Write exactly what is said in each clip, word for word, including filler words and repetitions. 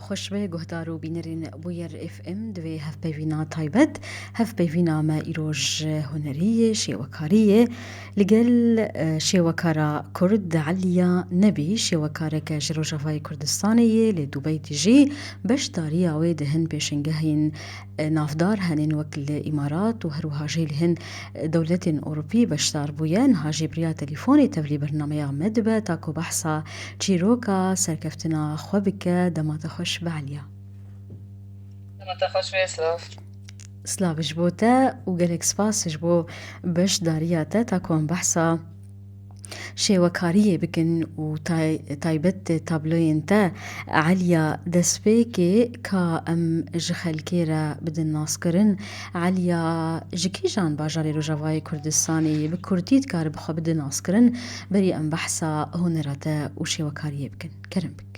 Xweş be guhdar û bînerên Bûyer F M, divê hevpeyvîna taybet, hevpeyvîna me îro ji hunerî yê, şêwekarî yê. Li gel, e, şêwekara Kurd Eliya Nebî, şêwekareke ji Rojavayê Kurdistanê yê, lê Dubey dijî, beşdariya wê di hin pêşengehên, e, navdar henên wek li Îmarat û her wiha jî li hin, e, dewletên Ewropî beşdar bûye. Niha jî bi riya telîfonê tevlî bernameya me dibe, ta ku behsa çîroka serkeftina xwe bike. Dema te xweş be Eliya. Dema te xweş be, silav. Silav ji bo te û gelek spas ji bo beşdariya te, ta ku em behsa şêwekariyê bikin û tay-, taybet tabloyên te. Eliya, destpêkê ka em ji xelkê re bidin naskirin. Eliya, ji kîjan bajarê Rojavayê Kurdistanê yî? Bi kurtî dikare bi xwe bide naskirin, berî em behsa hunera te û şêwekariyê bikin. Kerem bik.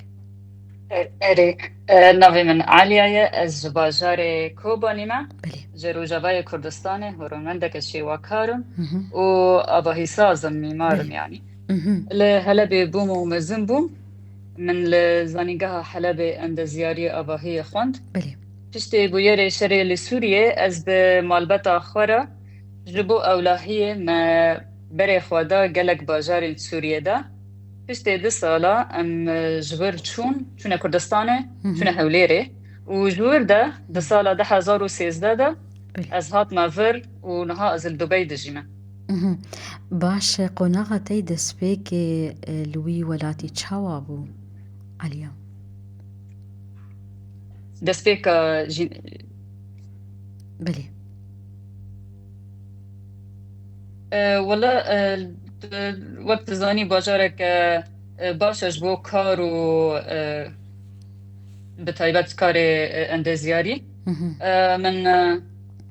E-, erê, e, navê min Eliya ye, ez ji bajarê Kobanî me. Belê. Ji Rojavayê Kurdistanê, hunermendeke şêwekar im Hı hı. û avahîsaz im, mîmar im Belê. yanî. Hı hı. Li Helebê bûm û mezin bûm. Min li Zanîngeha Helebê endezyariyê avahiyê xwend. Belê. Piştê bûyerê şerê li Sûriyê, ez bi malbeta xwe re ji bo ewlahiyê me berê xwe da gelek bajarên Sûriyê de. Piştê du sala em, e, ji wir çûn, çûne Kurdistanê, Hı hı. çûne Hewlêrê. Û ji wir de di sala du hezar û sêzdeh de Belê. ez hatime vir û niha ez li Dubey dijîme. Mhm. Baş e, qonaxa te yê destpêkê, e, li wî welatî çawa bû, Eliya? Destpêka jî Belê. E, wele, e, d-, wek dizanî bajareke, e, baş e ji bo kar û, e, bi taybet karê, e, endezyarî. Hı hı. E, min, e,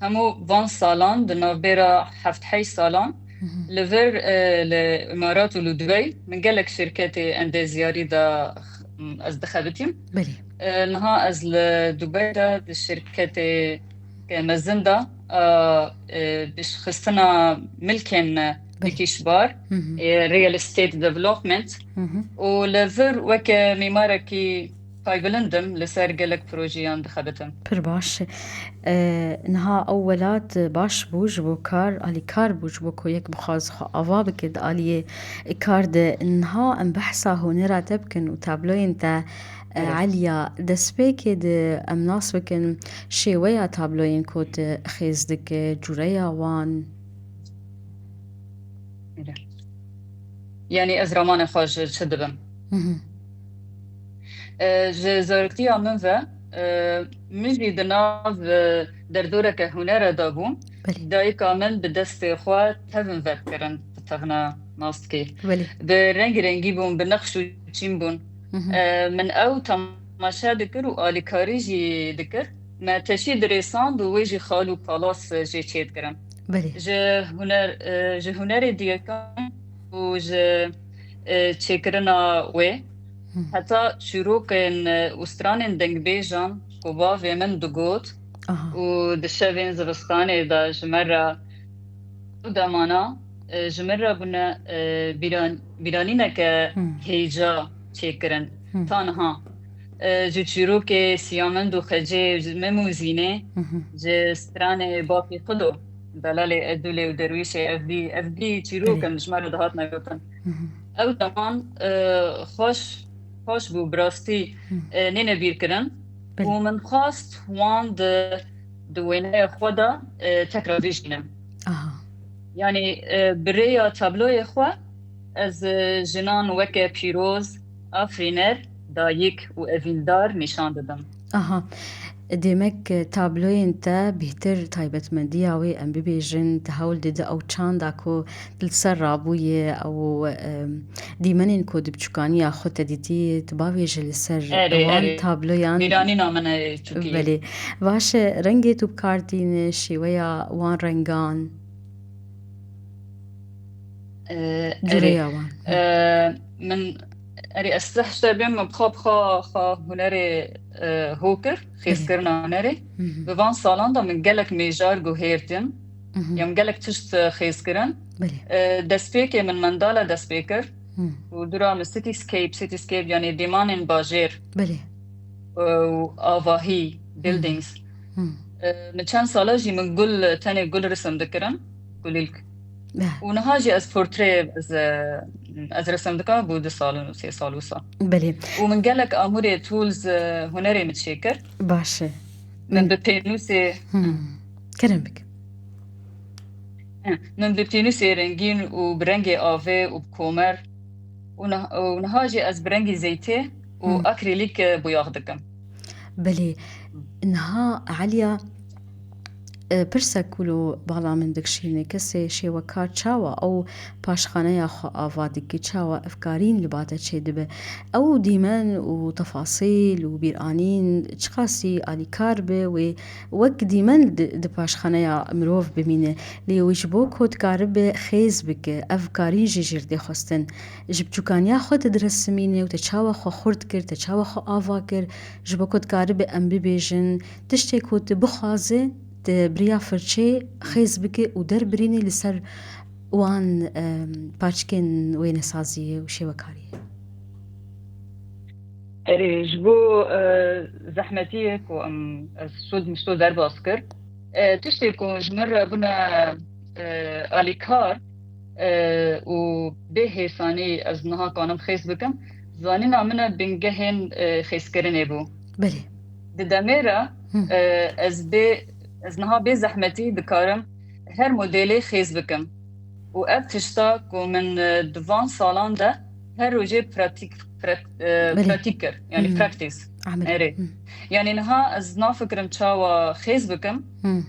hemû van salan, di navbêra heft heyş salan, Hı hı. li vir, e, li Îmarat û li Dubey, min gelek şirketê endezyarî de, m, ez dixebitîm. Belê. E, niha ez li Dubey de di şirketê ke mezin de, e, e, bişxistina milkên Belê. mülkîşbar, Hı hı. e, real estate development. Hı hı. Û li vir weke mîmarekî paybilind im, li ser gelek projeyan dixebitim. Pir baş. E, niha ew welat baş bû ji bo kar, alîkar bû ji bo ku yek bixwaz xwe ava bike di aliyê kar de. Niha em behsa hunera te bikin û tabloyên te, e, Evet. Eliya, destpêkê de em nas bikin şêweya tabloyên ku tu xêz dike, cûreya wan. Yanî ez ramanê xwe ji çi dibim? Hı hı. E, ji zaroktiya min ve, e, min jî di nav, e, derdoreke hunere de bûm. Belê. Dayika min bi destê xwe tevin vedikirin, bi tevna nas dikê. Belê. Bi rengî rengî bûn, bi nexş û çîn bûn. Hı hı. E, min ew temaşe dikir û alîkarî jî dikir. Me teşî dirêsand û wê jî xal û palas jê çêdikirin. Belê. Ji huner, e, ji hunerê diyekan û ji, e, çêkirina wê, Hı. heta çîrokên, e, û stranên dengbêjan ku bavê min digot Aha. û di şevên zivistanê de ji me re ew demana, e, ji min re bûne, e, bîran-, bîranîneke Hı. hêja çêkirin. Hı. Ta niha. E, ji çîrokê Siyamend û Xecê, ji Mem û Zînê, Hı hı. ji stranê Bapî Xudo, Delalê Edûlê û Derwîşê, ev dî, ev dî çîrok Belê. in ji me re dihatine gotin. Hı hı. Ew deman, e, xweş, xweş bû, bi rastî, Hı. e, nêne bîr kirin. Belê. Û min xwest wan di, di wêneya xwe de, e, tekra bêjînim. Aha. Yanî, e, bi rêya tabloyê xwe ez, e, jinan weke pîroz, afirîner, dayik û evîndar nîşan didim. Aha. Demek, e, tabloyên te bêhtir taybetmendiya wê em bibêjin, tu hewl dide ew çanda ku tu li ser rabûye, ew, e, dîmenên ku di biçûkaniya xwe te dîtî, tu bavêje li ser Erê, wan erê. tabloyan. Bîranîna min e çûkî. Belê. Baş e, rengê tu bi kar tîne, şêweya wan rengan. Ee, Cûreya erê. wan. Ee, min, erê, ez seh şer bêm, min bi xwe, bi xwe, xwe hunerê, e, ho kir, Belê. xêzkirina hunerê. Hı hı. Bi van salan de min gelek mêjar guhêrtin. Hı hı. Ya min gelek tişt, e, xêz kirin. Belê. E, destpêkê min mendala dest pê kir. Hı. Û dûra min cityscape, cityscape, yanî dîmanên bajêr. Belê. û avahî, buildings. E, min çend sala jî min gul, tenê gul resim dikirim, gulîlk. Û niha jî ez portre, ez, e, ez resim dikim, bû du sal û sê sal wisa. Belê. Û min gelek amûrê tools, e, hunerê min çêkir. Baş e. Min bi pênûsê Kerem bike. Min bi pênûsê rengîn û bi rengê avê û bi komer û niha, û niha jî ez bi rengî zeytê û akrîlîk, e, boyax dikim. Belê. Niha Eliya, e, pirsek wilo bala min dikişîne, kesê şêwekar çawa ew paşxaneya xwe ava dike, çawa ev karîn li ba te çêdibe? Ew dîmen û tefasîl û bîranîn çiqasî alîkar be wê wek dîmen di, di paşxaneya mirov bimîne. Lê wê ji bo ku dikaribe xêz bike, ev karîn jî jêr tê xwestin. Ji biçûkaniya xwe te diresimîne û te çawa xwe xurt kir, te çawa xwe ava kir, ji bo ku dikaribe em bibêjin, tiştê ku tu bixwaze, tu bi riya firçê xêz bike û derbirînî li ser wan, em, paçikên wênesaziyê û şêwekariyê. Erê, ji bo, e, zehmetiyê ku em, ez şûd min şûd derbas kir, e, tiştê ku ji min re bûne, e, alîkar, e, û bê hêsanî ez niha kanim xêz bikim, zanîna min e bingehên, e, xêzkirinê bû. Belê. Di demê re, Hı. e, ez bê, ez niha bê zehmetî dikarim her modelê xêz bikim. Û ev tişta ku min, e, di van salan de her rojê pratik, prat-, e, Belê. pratik kir. Yani Hı. practice. Amel. Erê. Hı. Yani niha ez nafikirim çawa xêz bikim. Hı.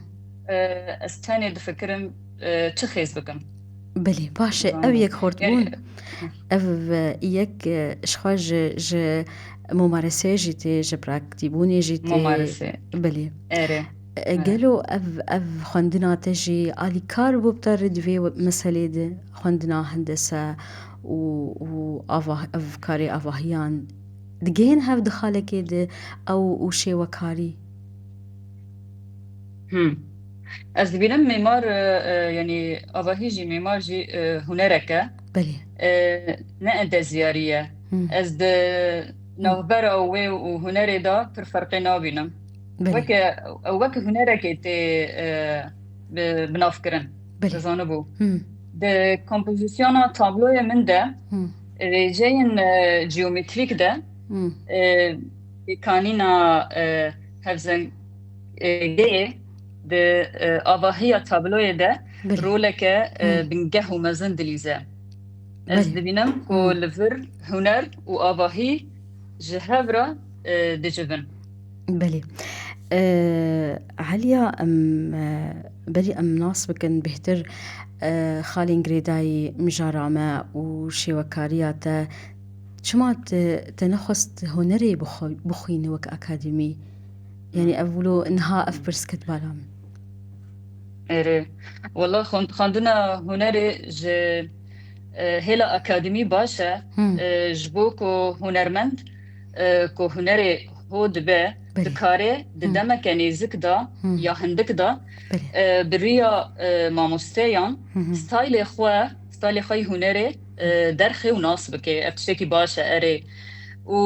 E, ez tenê difikirim, e, çi xêz bikim. Belê, baş e. Ev Tamam. yek xurt Yani bûn. Ev, e, yek, e, ji xwe ji, ji mumaresê jî tê, ji praktîbûnê jî tê. Mumarese. Belê. Erê. E, Erê. gelo ev, ev xwendina te jî alîkar bû bi te re di vê meselê de, xwendina hendese û, û avah-, ev karê avahiyan digihên hev di xalekê de ew û şêwekarî? Hmm. Ez dibînim mîmar, e, e, yanî avahî jî mîmar jî, e, hunerek e. Belê. E, ne endezyarî ye. Hmm. Ez di navbera wê û hunerê de pir ferqê nabînim. Belê. Weke, ew weke hunerekê tê, e, bi, binavkirin. Belê. Dizanibû. Hmm. Di kompozisyona tabloyê min de, Hmm. rêceyên, e, jeometrîk de, Hmm. e, pêkanîna, e, hevzengeyê di, e, avahiya tabloyê de Belê. roleke, e, Hmm. bingeh û mezin dilîze. Ez Belê. dibînim ku Hmm. li vir huner û avahî ji hev re, e, dicivin. Belê. E, Eliya, em, e, berî em nas bikin bêhtir, e, xalên girêdayî mijara me û şêwekariya te. Çima te, te nexwest hunerê bixwe-, bixwîne wek akademî? Yanî ev wilo niha ev pirs ket bala min. Erê. Wela xwend-, xwendina hunerê ji, e, hêla akademî baş e, Hmm. e, ji bo ku hunermend, e, ku hunerê ho dibe, Belê. dikare di Hmm. demeke nêzik de Hmm. ya hindik de, Belê. e, bi riya, e, mamosteyan Hı hı. staylê xwe, staylê xwe yî hunerê, e, derxê û nas bike. Ev tiştekî baş e, erê. Û,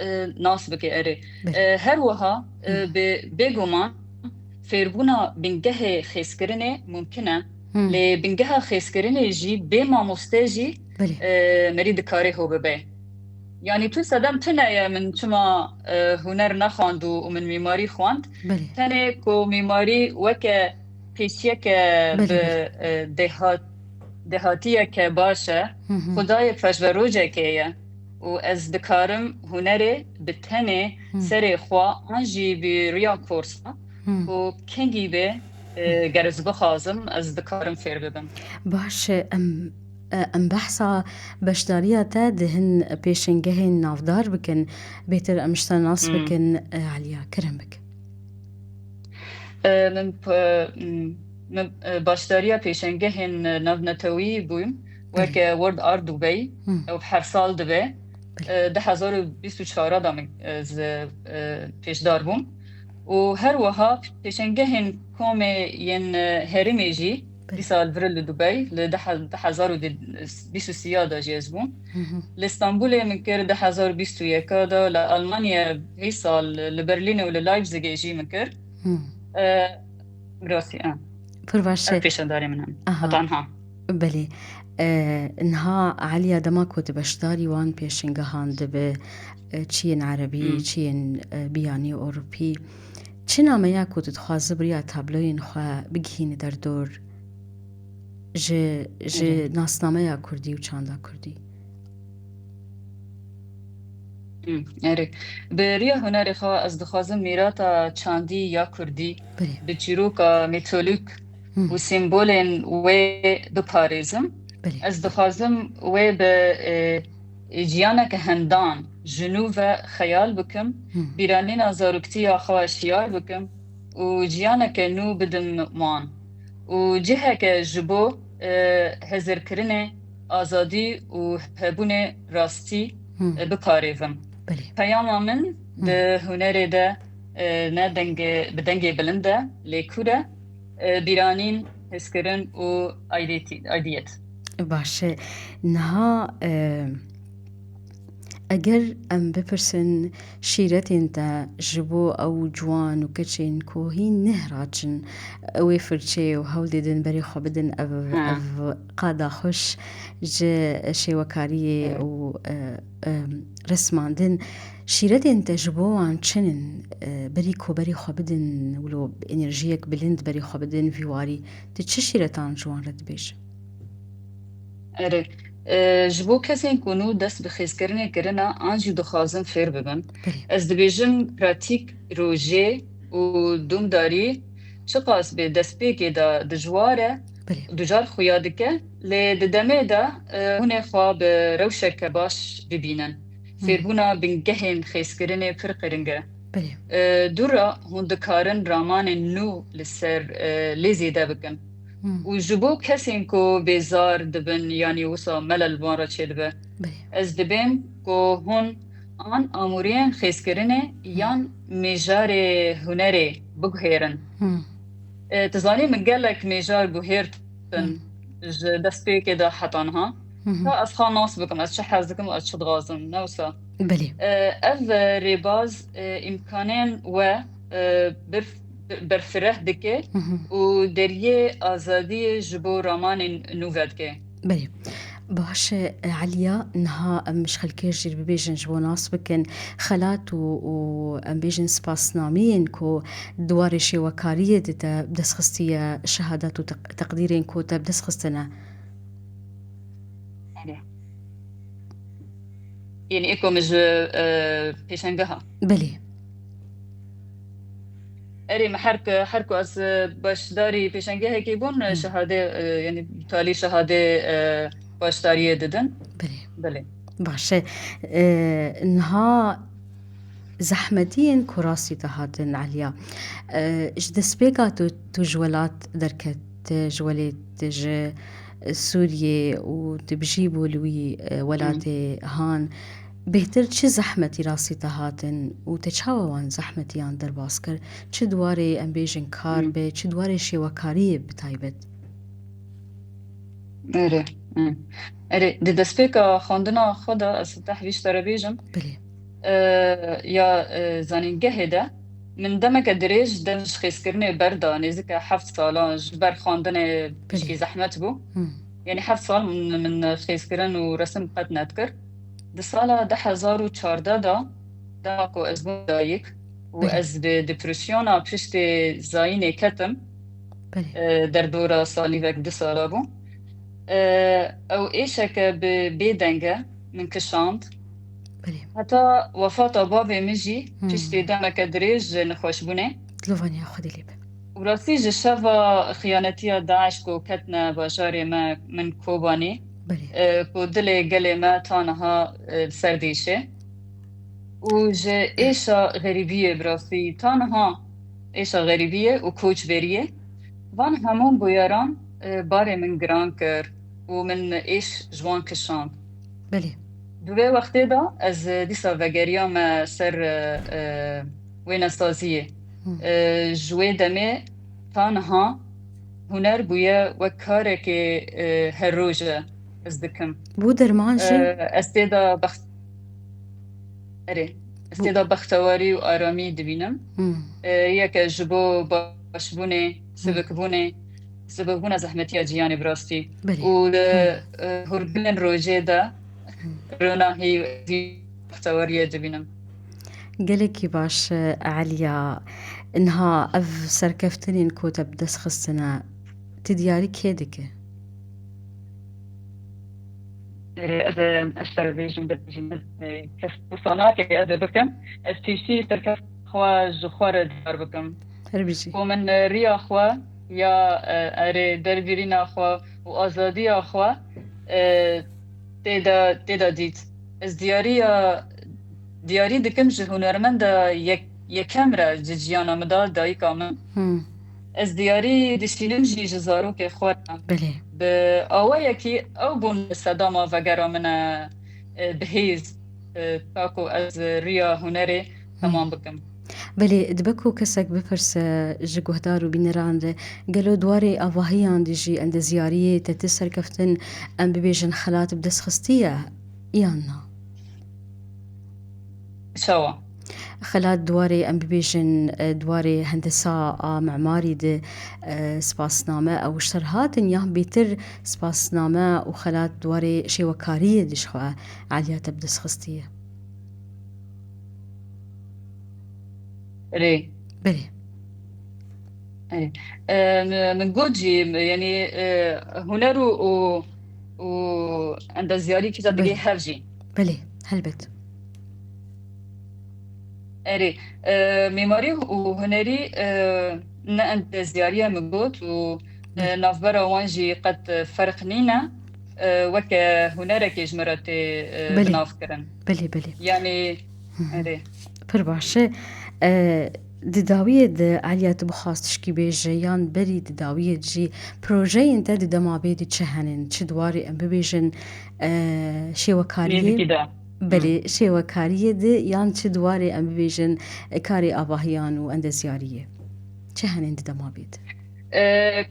e, nas bike, erê. Belê. E, her wiha, e, Hı. bi, bêguman fêrbûna bingehê xêzkirinê mumkin e. Hı. Lê bingeha xêzkirinê jî bê mamoste jî, Belê. e, merî dikare ho bibe. Yanî tu sedem tune ye min çima, e, huner nexwand û, û min mîmarî xwend. Belê. Tenê ku mîmarî weke pêşiyeke Belê, bi, belê. e, dehat-, dehatiyeke baş e. Hı hı. Xwedayê pejverojekê ye. Û ez dikarim hunerê bi tenê Hı. serê xwe an jî bi riya korsa Hı. ku kengî be, e, Hı. ger ez bixwazim, ez dikarim fêr bibim. Baş e, em, e, em behsa beşdariya te di hin pêşengehên navdar bikin. Bêtir em ji te nas Hı. bikin, e, Eliya, kerem bike. E, min p-, m-, min, e, başdariya pêşengehên, e, navnetewî bûm, Belê. weke World Art Dubai, Hı. ew her sal dibe. Belê. E, du hezar û bîst û çar de min, e, ez, e, pêşdar bûm. Û her wiha pêşengehên komê yên, e, herêmê jî, Dîsa li vir li Dubey, li du hezar û bîst û sê de jî ez bûm. Li Stenbolê min kir du hezar û bîst û yek de, li Almanya vî sal li Berlînê û li Leipzigê jî min kir. E, Rastî, e. Pir baş e. Ev pêşandarê min in. Aha. Heta niha. Belê. E, niha Eliya, dema ku tu beşdarî wan pêşengehan dibe, e, çi yên erebî, Hmm. çi yên, e, biyanî ewropî, çi nameya ku tu dixwaze bi riya tabloyên xwe bigihînî derdor, ji, ji Evet. nasnameya kurdî û çanda kurdî? Hmm, erê. Bi riya hunerê xwe ez dixwazim mîrata çandî ya kurdî Belê. bi çîroka mîtolîk Hı. û sembolên wê biparêzim. Belê. Ez dixwazim wê bi, e, e, jiyaneke hendan ji nû ve xeyal bikim, Hı. bîranîna zaroktiya xwe şiyar bikim û jiyaneke nû bidim wan û ciheke ji bo, e, hezirkirinê, azadî û hebûnê rastî, Hı. e, biparêvim. Belê. Peyama min Hı. di hunerê de, e, ne dengê, bi dengê bilind e, lê kûr e, e, bîranîn, hezkirin û aidiyetî-, aidiyet. Baş e. Niha, e, eger em bipirsin şîretên te ji bo ew ciwan û keçên ku hîn neh raçin, ew ê firçeyê û hewl didin berê xwe bidin, ev, Ha. ev qada xweş ji şêwekariyê Evet. û, e, e, resmandin. Şîretên te ji bo wan çi nin? E, berî ku berî xwe bidin, wilo enerjiyek bilind berî xwe bidin vî warî, tu çi şîretan ji wan re dibêjî? Erê, e, ji bo kesên ku nû dest bi xêzkirinê kirine an jî dixwazin fêr bibin, Belê. ez dibêjim pratîk, rojê û dûmdarî çiqas bê destpêkê de dijwar e, Belê. ducar xuya dike, lê di demê de, e, hûn ê xwe bi rewşeke baş bibînin. Hı. Fêrbûna bingehên xêzkirinê pir qirîng e. Belê. E, dû re hûn dikarin ramanên nû li ser, e, lê zêde bikin. Hı. Û ji bo kesên ku bêzar dibin, yanî wisa melel wan re çêdibe, Belê. ez dibêm ku hûn an amûriyên xêzkirinê Hı. yan mêjarê hunerê biguhêrin. Hı. E, tu zanî min gelek mêjar guhêrtin Hı. ji destpêkê de heta niha. Hı hı. Ka ez xwe nas bikim, ez çi hez dikim, ez çi dixwazim, ne wisa. Belê. E, ev, e, rêbaz, e, îmkanên we, e, bir, berfireh dike Hı hı. û deriyê azadiyê ji bo ramanên nû vedike. Belê. Baş e, Eliya, niha em ji xelkê jî bibêjin, ji bo nas bikin, xelat û, û em bêjin spasnameyên ku di warê şêwekariyê de te bi dest xistiye, şehadet û teq-, teqdîrên ku te bi dest xistine. Erê. Yanî ê ku min ji, e, pêşengeha. Belê. Erê, me her ku, her ku ez, e, beşdarî pêşengehekê bûn, e, Hı. şehadê, e, yanî talî şehadê, e, beşdariyê didin. Belê. Belê. Baş e. E, niha zehmetiyên ku rastî te hatin, Eliya. E, ji destpêka tu, tu ji welat derket, ji welêt, ji Sûriyê û tu bijî bû li wî, e, welatê Hı. han. Bêhtir çi zehmetî rastî te hatin û te çawa wan zehmetiyan derbas kir? Çi di warê, em bêjin, kar Hı. be, çi di warê şêwekariyê bi taybet? Erê, hı. Erê, di destpêka xwendina xwe de ez deh vî ji te re bêjim. Belê. E, ya, e, zanîngehê de min demeke dirêj dem ji xêzkirinê berda, nêzîke heft salan ji ber xwendinê Belê. piştî zehmet bû. Hı. Yanî heft sal min, min xêzkirin û resim qet nedikir. Di sala du hezar û çardeh de, dema ku ez bûm dayik û Belê. ez bi depresyona piştê zayînê ketim, Belê. e, derdora salîvek du sala bû. E, ew êşeke bi bêdeng e min kişand. Belê. Heta wefata bavê min jî Hmm. piştê demeke dirêj ji nexweşbûnê. Dilovaniya Xwedê lê be. Û rastî ji şeva xiyanetiya DAIŞ ku ketine bajarê me, min Kobanê, Belê. e, ku dilê gelê me ta niha, e, li ser diêşe. Û ji êşa xerîbiyê bi rastî ta niha êşa xerîbiyê û koçberiyê. Van hemû bûyeran, e, barê min giran kir û min êş ji wan kişand. Belê. Di vê wextê de ez, e, dîsa vegeriyame ser, e, e, wênesaziyê. Hı. E, ji wê demê ta niha huner bûye wek karekê, e, her roje ez dikim. Bû derman jî? E, ez tê de bext-, erê, ez tê de bextewarî û aramî dibînim. Hmm. E, yeke ji bo başbûnê, sivikbûnê, sivikbûna zehmetiya jiyanê bi rastî. Belê. Û li, e, hûrgulên rojê de ronahî û bextewariyê dibînim. Gelekî baş, e, Eliya. Niha ev serkeftinên ku te bi dest xistine, tu diyarî kê dike? E, ez, e, ez ser bêjim, bibêjim, e, kes wisa nake ez ê bikim. Ez piştî serkeftina xwe ji xwe re diyar bikim. Her bijî. Ku min, e, riya xwe ya, e, erê, derbirîna xwe û azadiya xwe, e, tê de, tê de dît. Ez diyariya, diyarî dikim ji hunermenda yek-, yekem re ji jiyana min de, dayika min. Hmm. Ez diyarî dişînim jî ji zarokê xwe re. Belê. Bi awayekî ew bûn sedama vegera min e, e, bi hêz, e, ta ku ez riya hunerê temam bikim. Belê, dibe ku kesek bipirse ji guhdar û bîneran re, gelo di warê avahiyan de jî endeziyariyê te ti serkeftin, em bibêjin, xelat bi dest xistiye yan na? Çawa? Xelat di warê, em bibêjin, e, di warê hendesa a memarî de, e, spasname ew ji ser hatin, yan bêtir spasname û xelat di warê şêwekariyê de ji xwe Eliya te bi dest xistiye? Erê. Belê. Erê. E, min, min got jî, yanî, e, huner û, û, û endeziyarî kî digê hev jî. Belê, helbet. Erê, e, mîmarî û hunerî, e, ne endeziyariye min got û, e, navbera wan jî qet, e, ferq nîne. E, weke hunerekê ji min re tê, e, bi nav kirin. Belê, belê. Yanî, erê. Pir baş e. E, di dawiyê de Eliya tu bixwast tişkî bêje yan berî di dawiyê de jî projeyên te di dema bê de çi henin? Çi di warê em bibêjin, e, şêwekariyê? Nêzîkî de. Belê, şêwekariyê de yan çi di warê em bibêjin, e, karê avahiyan û endeziyariyê? Çi henin di dema bê de? E,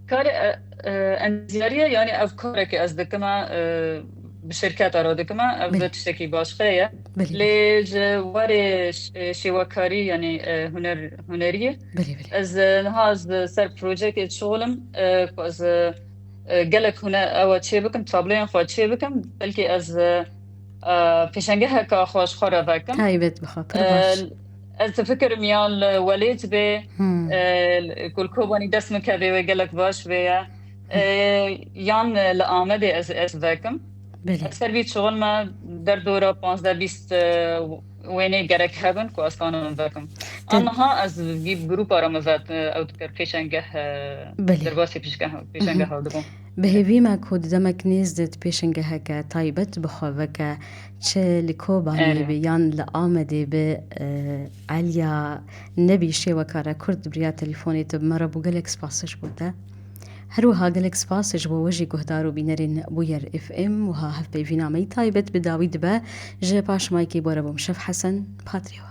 karê, e, e, endeziyariyê, yanî ev kareke ez dikime, e, bi şirketa re dikime, ev tiştekî başqe ye. Belê. Lê ji warê ş-, e, şêwekarî, yanî, e, huner, huneriyê. Belê, belê. Ez, e, niha ez ser projekê dişixulim, e, ku ez, e, e, gelek hune-, ewa çê bikim, tabloyên xwe çê bikim, belkî ez, e, e, pêşengeheka xwe ji xwe re vekim. Taybet bi xwe, pir baş. E, ez difikirim yan li Welêt bê, e, ku li Kobanî dest min kevê wê gelek baş bê ye. E, yan li Amedê ez, ez vekim. Belê. Ez ser vî dişixulime, derdora panzdeh bîst, e, wênê gerek hebin ku ez kanim vekim. Te- Aniha ez vî grûpa re min vet, e, ew dikir pêşengeh, e, Belê. Derbasî pêşgeh, pêşengeh hewl dibûm. Bi hêvî me ku di demek nêz de tu pêşengeheke taybet bi xwe veke, çi li Kobanê Erê. Be yan li Amedê be, e, Eliya Nebî şêwekara Kurd bi riya telefonê tu bi me re bû, gelek spas ji bo te. Her wiha gelek spas ji bo we jî guhdar û bînerên Bûyer F M, wiha hevpeyvîna me yî taybet bi dawî dibe. Ji paşmayekê bore bûm Şef Hesen, Patrî we.